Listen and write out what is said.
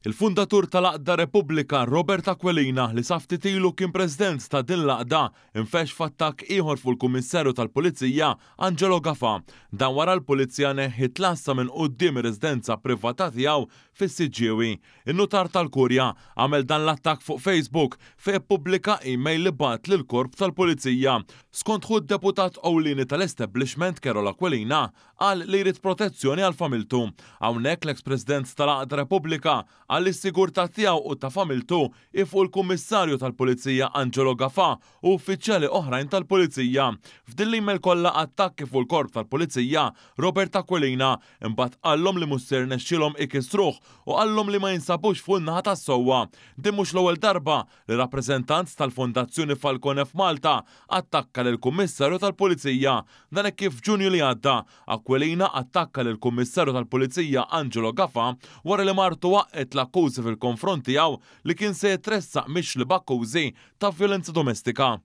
Il-fundatur tal-għaqda Repubblika, Robert Aquilina, li sa ftit ilu kien President ta' din l-għaqda, infexx f'attakk ieħor fuq il-Kummissarju tal-Pulizija, Angelo Gafà. Dan wara l-Pulizija neħħiet l-għassa minn quddiem ir-residenza privata tiegħu fis-Siġġiewi. In-Nutar tal-Kurja għamel dan l-attakk fuq Facebook fejn ippubblika email li bagħat lill-Korp tal-Pulizija. Skont ħu d-Deputat Ewlieni tal-Establishment Carol Aquilina, qal li jrid protezzjoni għal familtu. Hawnhekk l-eks President tal-Għaqda Repubblika qal li s-sigurtà tiegħu u ta' familtu hi fuq il-Kummissarju tal-Pulizija Angelo Gafà u uffiċjali oħrajn tal-Pulizija. F'din l-email kollha attakki fuq il-Korp tal-Pulizija, Robert Aquilina imbagħad qallhom li mhux se jirnexxielhom ikissruh u qallhom li ma jinsabux fuq in-naħa tas-sewwa. Din mhux l-ewwel darba li rappreżentant tal-Fondazzjoni Falcone f'Malta attakka lill-Kummissarju tal-Pulizija. Dan hekk kif f'Ġunju li għadda, Aquilina attakka lill-Kummissarju tal-Pulizija Angelo Gafà wara li martu waqqgħet l-akkużi fil-konfront tiegħu li kien se jitressaq mixli b'akkużi ta' vjolenza domestika.